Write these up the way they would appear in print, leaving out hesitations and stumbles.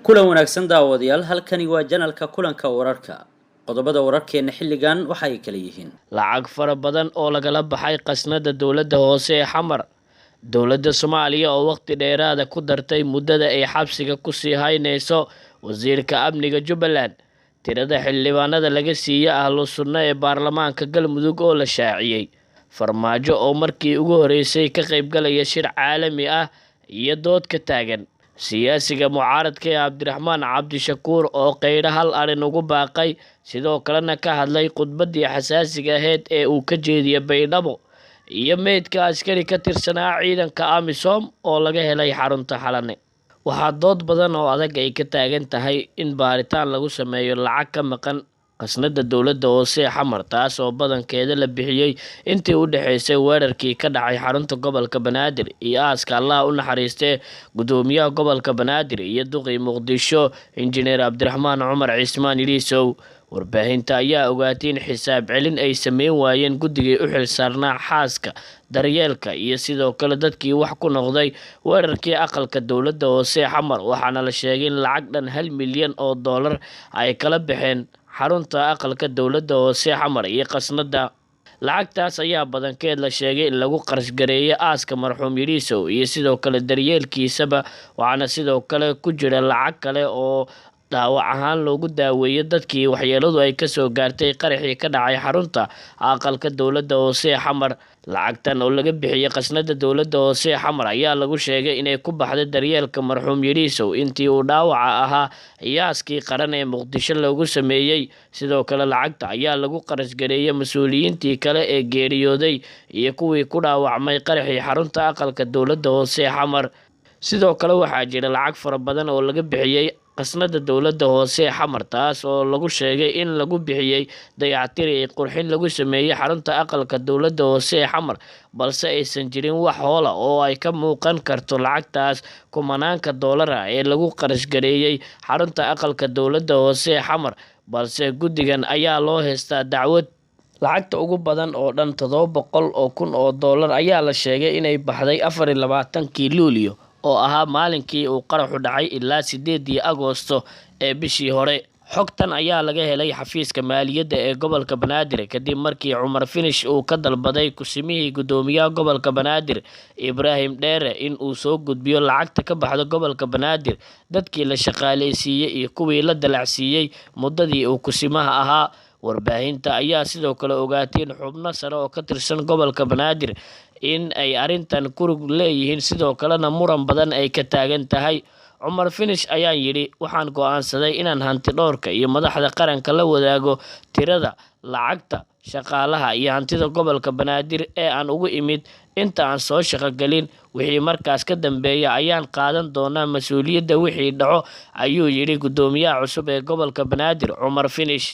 Kulan wanaagsan daawadayaal, halkani waa janalka Kulanka Wararka. Qodobada wararkeena xilligan waxa ay kala yihiin: Lacag fara badan oo lagala baxay khasnada dowladda hoose ee Xamar, dowladda Soomaaliya oo waqti dheeraada ku dartay muddada ay xabsiga kusii haynayso wasiirka amniga Jubbaland, tirada xildhibaanada laga siiyey Ahlu Sunna ee baarlamaanka Galmudug oo la shaaciyey, Farmaajo oo markii ugu horeysay ka qaybgalaya shir caalami ah iyo dood ka taagan, siyaasiga mucaaradka ee Cabdiraxmaan Cabdishakuur oo qeydho hal arrin ugu baaqay, sidoo kalena ka hadlay khudbaddii xasaasiga ahayd ee uu ka jeediyey Baydhabo, iyo meydka askari ka tirsanaa ciidanka AMISOM oo laga helay xarunta Xalane. Waxaa dood badan oo adag ay ka taagan tahay in baaritaan lagu sameeyo lacag ka maqan khasnada dowladda hoose ee Xamar, taas oo badankeeda la bixiyey intii u dhexeysay weerarkii ka dhacay xarunta gobolka Banaadir iyo aaska Allah u naxariistee gudoomiyaha gobolka Banaadir iyo duqii Muqdisho, Injineer Cabdiraxmaan Cumar Cismaan Iliisow. Warbaahinta ayaa ogaatay in xisaab celin ay sameyn waayeen guddigii u xilsaarnaa xaaska daryeelka iyo sidoo kale dadkii wax ku noqday weerarkii aqalka dowladda hoose ee Xamar, waxaana la sheegay in lacag dhan $1 milyan ay kala baxeen xarunta aqalka dowladda hoose Xamar iyo khasnada. Lacagtaas ayaa badankeed la sheegay in lagu qarashgareeyay aaska marxuum Yariisow iyo sidoo kale daryeelkiisaba, waxaana sidoo kale ku jira lacag kale oo dhaawac ahaan loogu daaweeyay dadkii waxyeeladu ay kasoo gaartay qaraxii ka dhacay xarunta aqalka dowladda hoose ee Xamar. Lacagtan oo laga bixiyey khasnada dowladda hoose ee Xamar ayaa lagu sheegay inay ku baxday daryeelka marxuum Yariisow intii uu dhaawaca ahaa iyo aaskii qaran ee Muqdisho loogu sameeyey. Sidoo kale lacagta ayaa lagu qarashgareeyay mas-uuliyiintii kale ee geeriyooday iyo kuwii ku dhaawacmay qaraxii xarunta aqalka dowladda hoose ee Xamar. Sidoo kale waxaa jira lacag fara badan oo laga bixiyey khasnada dowladda hoose ee Xamar, taas oo lagu sheegay in lagu bixiyey dayactir iyo qurxin lagu sameeyey xarunta aqalka dowladda hoose ee Xamar, balse aysan jirin wax hoola oo ay ka muuqan karto lacagtaas kumanaanka doolar ah ee lagu qarashgareeyey xarunta aqalka dowladda hoose ee Xamar, balse guddigan ayaa loo heystaa dacwad. Lacagta ugu badan oo dhan $700,000 ayaa la sheegay inay baxday 24-kii Luulyo oo ahaa maalinkii uu qaraxu dhacay ilaa 8-dii Agoosto ee bishii hore. Xogtan ayaa laga helay xafiiska maaliyadda ee gobolka Banaadir kadib markii Cumar Finish uu ka dalbaday kusimihii gudoomiyaha gobolka Banaadir Ibraahim Dheere in uu soo gudbiyo lacagta ka baxda gobolka Banaadir, dadkii la shaqaaleysiiyey iyo kuwii la dalacsiiyey muddadii uu kusimaha ahaa. Warbaahinta ayaa sidoo kale ogaatay in xubno sare oo ka tirsan gobolka Banaadir in ay arrintan ku lug leeyihiin, sidoo kalena muran badan ay ka taagan tahay. Cumar Finish ayaa yidhi: "Waxaan go'aansaday inaan hanti dhowrka iyo madaxda qaranka la wadaago tirada lacagta shaqaalaha iyo hantida gobolka Banaadir ee aan ugu imid inta aan soo shaqo gelin. Wixii markaas ka dambeeya ayaan qaadan doonaa mas-uuliyadda wixii dhaco," ayuu yidhi gudoomiyaha cusub ee gobolka Banaadir Cumar Finish.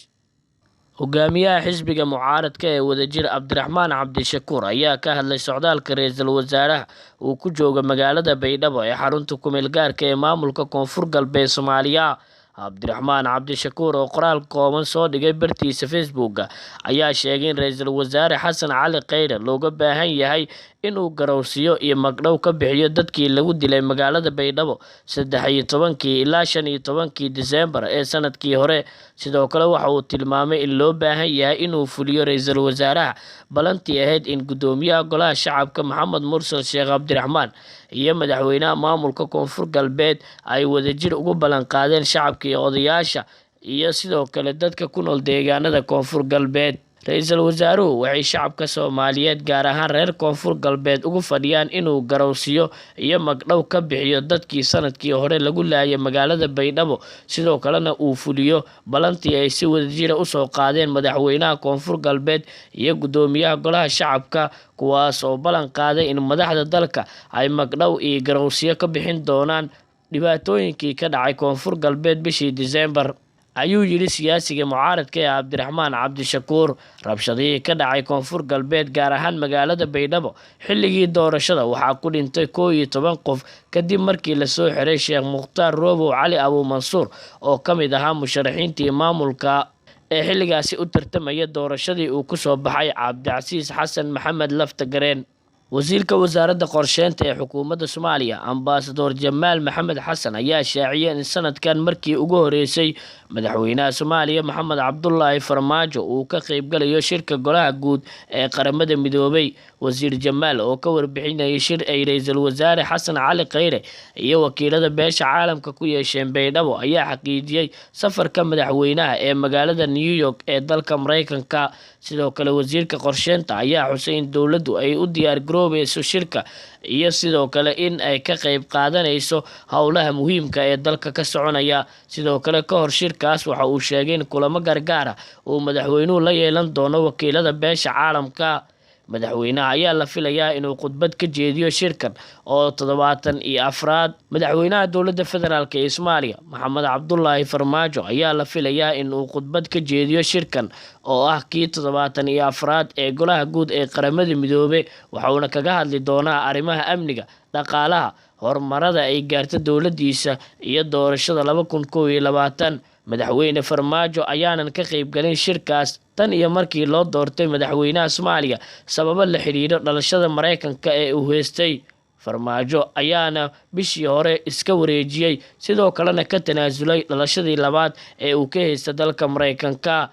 Hogaamiyaha xisbiga mucaaradka ee Wadajir Cabdiraxmaan Cabdishakuur ayaa ka hadlay socdaalka ra'iisul wasaaraha uu ku joogo magaalada Baydhabo ee xarunta kumeel gaarka ee maamulka Koonfur Galbeed Soomaaliya. Cabdiraxmaan Cabdishakuur oo qoraal kooban soo dhigay bartiisa Facebooka ayaa sheegay in ra'iisul wasaare Xasan Cali Kheyre looga baahan yahay inuu garowsiyo iyo magdhow ka bixiyo dadkii lagu dilay magaalada Baydhabo 13-kii ilaa 15-kii Diseembar ee sanadkii hore. Sidoo kale waxa uu tilmaamay in loo baahan yahay inuu fuliyo ra'iisul wasaaraha ballantii ahayd in gudoomiyaha golaha shacabka Maxamed Mursal Sheekh Cabdiraxmaan iyo madaxweynaha maamulka Koonfur Galbeed ay wadajir ugu ballan qaadeen shacabka iyo odayaasha iyo sidoo kale dadka ku nool deegaanada Koonfur Galbeed. Ra'iisul wasaaruhu waxay shacabka Soomaaliyeed, gaar ahaan reer Koonfur Galbeed, ugu fadhiyaan inuu garowsiyo iyo magdhow ka bixiyo dadkii sanadkii hore lagu laayay magaalada Baydhabo, sidoo kalena uu fuliyo ballantii ay si wadajira usoo qaadeen madaxweynaha Koonfur Galbeed iyo gudoomiyaha golaha shacabka, kuwaas oo ballan qaaday in madaxda dalka ay magdhow iyo garowsiyo ka bixin doonaan dhibaatooyinkii ka dhacay Koonfur Galbeed bishii Diseembar, ayuu yidhi siyaasiga mucaaradka ee Cabdiraxmaan Cabdishakuur. Rabshadihii ka dhacay Koonfur Galbeed, gaar ahaan magaalada Baydhabo, xilligii doorashada waxaa ku dhintay 11 qof kadib markii lasoo xiray Sheekh Mukhtaar Roobow Cali Abuumansuur oo ka mid ahaa musharaxiintii maamulka ee xilligaasi u tartamaya doorashadii uu kusoo baxay Cabdicasiis Xasan Maxamed Laftagareen. Wasiirka wasaaradda qorsheynta ee xukuumadda Soomaaliya, Ambasador Jamaal Maxamed Xasan, ayaa shaaciyay in sanadkan markii ugu horeysay madaxweynaha Soomaaliya Maxamed Cabdulaahi Farmaajo uu ka qeybgalayo shirka golaha guud ee Qaramada Midoobay. Wasiir Jamaal oo ka warbixinayay shir ay ra-iisul wasaare Xasan Cali Kheyre iyo wakiilada beesha caalamka ku yeesheen Baydhabo ayaa xaqiijiyay safarka madaxweynaha ee magaalada New York ee dalka Mareykanka. Sidoo kale wasiirka qorsheynta ayaa xusay in dowladdu ay u diyaar garoobayso shirka iyo sidoo kale in ay ka qeyb qaadanayso howlaha muhiimka ee dalka ka soconaya. Sidoo kale ka hor shirkaas waxa uu sheegay in kulamo gargaar ah uu madaxweynuhu la yeelan doono wakiilada beesha caalamka. Madaxweynaha ayaa la filayaa inuu khudbad ka jeediyo shirkan oo 74aad. Madaxweynaha dowladda federaalk ee Soomaaliya Maxamed Cabdulaahi Farmaajo ayaa la filayaa in uu khudbad ka jeediyo shirkan oo ah kii 74aad ee golaha guud ee Qaramada Midoobay, waxauna kaga hadli doonaa arrimaha amniga, dhaqaalaha, horumarada ay gaarta dowladiisa iyo doorashada 2021. Madaxweyne Farmaajo ayaanan ka qeybgalin shirkaas tan iyo markii loo doortay madaxweynaha Soomaaliya sababo la xiriira dhalashada Mareykanka ee uu haystay. Farmaajo ayaana bishii hore iska wareejiyey, sidoo kalena ka tanaasulay dhalashadii labaad ee uu ka haysta dalka Mareykanka.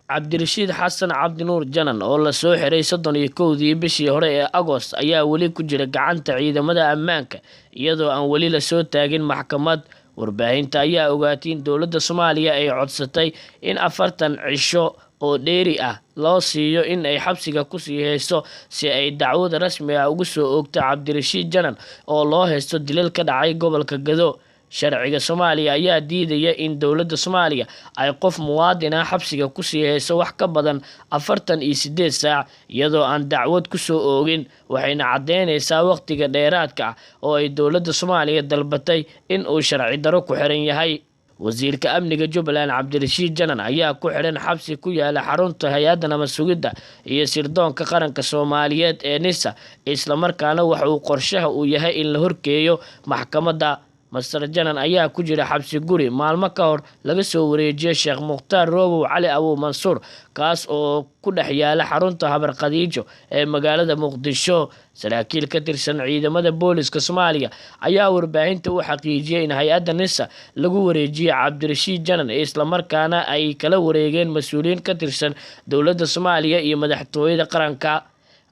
Cabdirashiid Xasan Cabdinuur Janan oo lasoo xiray 31dii bishii hore ee Agost ayaa weli ku jira gacanta ciidamada ammaanka iyadoo aan weli lasoo taagin maxkamad. Warbaahinta ayaa ogaatay in dowladda Soomaaliya ay codsatay in 40 cisho oo dheeri ah loo siiyo in ay xabsiga kusii hayso si ay dacwad rasmi ah ugu soo oogto Cabdirashiid Janan oo loo haysto dilal ka dhacay gobolka Gado. Sharciga Soomaaliya ayaa diidaya in dowladda Soomaaliya ay qof muwaadin ah xabsiga kusii hayso wax ka badan 48 saac iyadoo aan dacwad kusoo oogin, waxayna caddeynaysaa waqtiga dheeraadka ah oo ay dowladda Soomaaliya dalbatay in uu sharci darro ku xiran yahay. Wasiirka amniga Jubbaland Cabdirashiid Janan ayaa ku xiran xabsi ku yaala xarunta hay-adda nabad sugidda iyo sirdoonka qaranka Soomaaliyeed ee NISA, islamarkaana waxa uu qorshaha uu yahay in la horkeeyo maxkamadda. Master Janan ayaa ku jira xabsi guri maalmo ka hor laga soo wareejiyay Sheekh Mukhtaar Roobow Cali Abuw Mansuur, kaas oo ku dhex yaala xarunta Habar Khadiijo ee magaalada Muqdisho. Saraakiil ka tirsan ciidamada booliska Soomaaliya ayaa warbaahinta u xaqiijiyay in hay-adda NISA lagu wareejiyay Cabdirashiid Janan, islamarkaana ay kala wareegeen mas-uuliyiin ka tirsan dowladda Soomaaliya iyo madaxtooyada qaranka.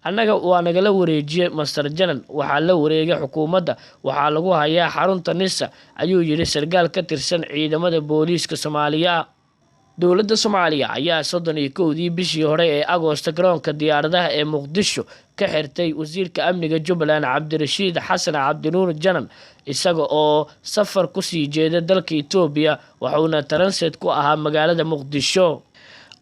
Annaga waa nagala wareejiyey Master Janan, waxaa la wareegay xukuumadda, waxaa lagu hayaa xarunta NISA, ayuu yidhi sarkaal ka tirsan ciidamada booliiska Soomaaliya. Dowladda Soomaaliya ayaa 31dii bishii hore ee Agoosto garoonka diyaaradaha ee Muqdisho ka xirtay wasiirka amniga Jubbaland Cabdirashiid Xasan Cabdinuur Janan isaga oo safar kusii jeeda dalka Itoobiya, waxuuna taransit ku ahaa magaalada Muqdisho.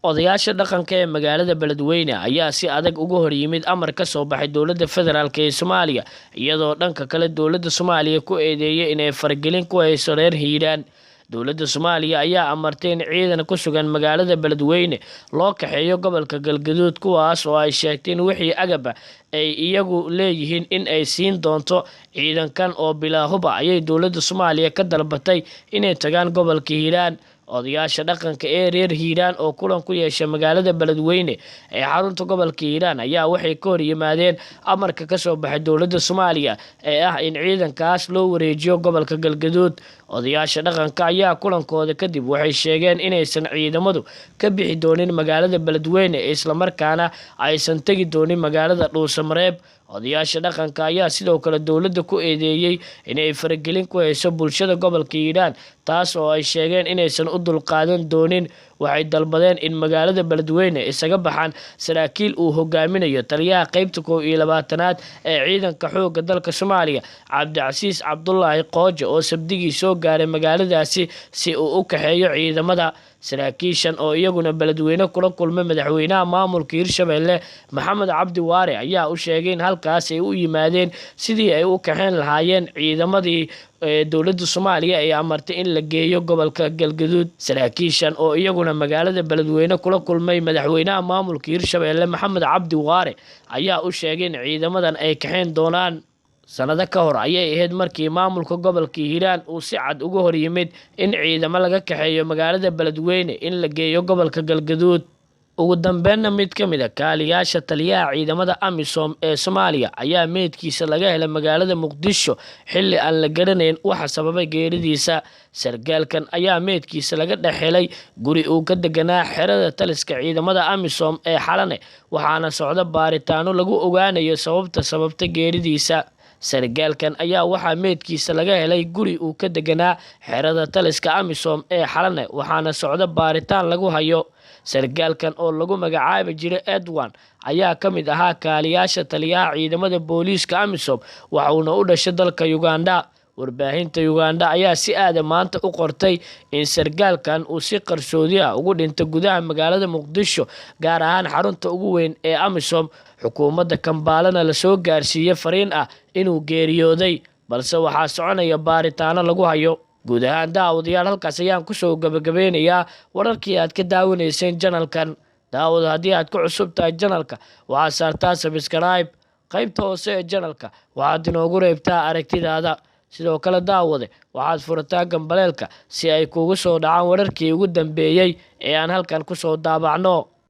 Odayaasha dhaqanka ee magaalada Beledweyne ayaa si adag uga hor yimid amar ka soo baxay dowladda federaalk ee Soomaaliya, iyadoo dhanka kale dowladda Soomaaliya ku eedeeyay inay faragelin ku hayso reer Hiiraan. Dowladda Soomaaliya ayaa amartay in ciidan ku sugan magaalada Beledweyne loo kaxeeyo gobolka Galgaduud, kuwaas oo ay sheegtay in wixii agab ah ay iyagu leeyihiin in ay siin doonto. Ciidankan oo bilaahuba ayay dowladda Soomaaliya ka dalbatay inay tagaan gobolka Hiiraan. Odayaasha dhaqanka ee reer Hiiraan oo kulan ku yeeshay magaalada Beledweyne ee xarunta gobolka Hiiraan ayaa waxay ka hor yimaadeen amarka ka soo baxay dowladda Soomaaliya ee ah in ciidankaas loo wareejiyo gobolka Galgaduud. Odayaasha dhaqanka ayaa kulankooda kadib waxay sheegeen inaysan ciidamadu ka bixi doonin magaalada Beledweyne, islamarkaana aysan tegi doonin magaalada Dhuusamareeb. Odayaasha dhaqanka ayaa sidoo kale dowladda ku eedeeyey inay faragelin ku hayso bulshada gobolka Hiiraan, taas oo ay sheegeen inaysan u dulqaadan doonin. Waxay dalbadeen in magaalada Beledweyne isaga baxaan saraakiil uu hogaaminayo taliyaha qeybta 21aad ee ciidanka xoogga dalka Soomaaliya Cabdicasiis Cabdulaahi Qooje oo sabdigii soo gaaray magaaladaasi si uu u kaxeeyo ciidamada. Saraakiishan oo iyaguna Beledweyne kula kulmay madaxweynaha maamulka Hirshabelle Maxamed Cabdi Waare ayaa u sheegay in halkaas ay u yimaadeen sidii ay u kaxeyn lahaayeen ciidamadii dowladda Soomaaliya ay amartay in la geeyo gobolka Galgaduud. Saraakiishan oo iyaguna magaalada Beledweyne kula kulmay madaxweynaha maamulka Hirshabelle Maxamed Cabdi Waare ayaa u sheegay in ciidamadan ay kaxeyn doonaan. Sanado ka hor ayay ahayd markii maamulka gobolka Hiiraan uu si cad uga hor yimid in ciidamo laga kaxeeyo magaalada Beledweyne in la geeyo gobolka Galgaduud. Ugu dambeynna, mid ka mid a kaaliyaasha taliyaha ciidamada AMISOM ee Soomaaliya ayaa meydkiisa laga helay magaalada Muqdisho xilli aan la garanayn waxa sababay geeridiisa. Sargaalkan ayaa meydkiisa laga dhex helay guri uu ka deganaa xerada taliska ciidamada AMISOM ee Xalane, waxaana socda baaritaano lagu ogaanayo sababta sababta geeridiisa. Sargaalkan ayaa waxaa meydkiisa laga helay guri uu ka deganaa xerada taliska AMISOM ee Xalane, waxaana socda baaritaan lagu hayo. Sargaalkan oo lagu magacaabi jiray Edwan ayaa ka mid ahaa kaaliyaasha taliyaha ciidamada booliiska AMISOM, waxuuna u dhashay dalka Uganda. Warbaahinta Uganda ayaa si aada maanta u qortay in sargaalkan uu si qarsoodi ah ugu dhintay gudaha magaalada Muqdisho, gaar ahaan xarunta ugu weyn ee AMISOM. Xukuumadda Kambaalana lasoo gaarsiiyey fariin ah inuu geeriyooday, balse waxaa soconaya baaritaano lagu hayo. Guud ahaan daawadayaal, halkaas ayaan kusoo gabagabeynayaa wararkii aad ka daawanayseen janalkan. Daawad, haddii aad ku cusub tahay janalka, waxaad saartaa subscribe. Qaybta hoose ee janalka waxaad inoogu reebtaa aragtidaada. Sidoo kale daawade, waxaad furataa gambaleelka si ay kuugu soo dhacaan wararkii ugu dambeeyey ee aan halkan kusoo daabacno.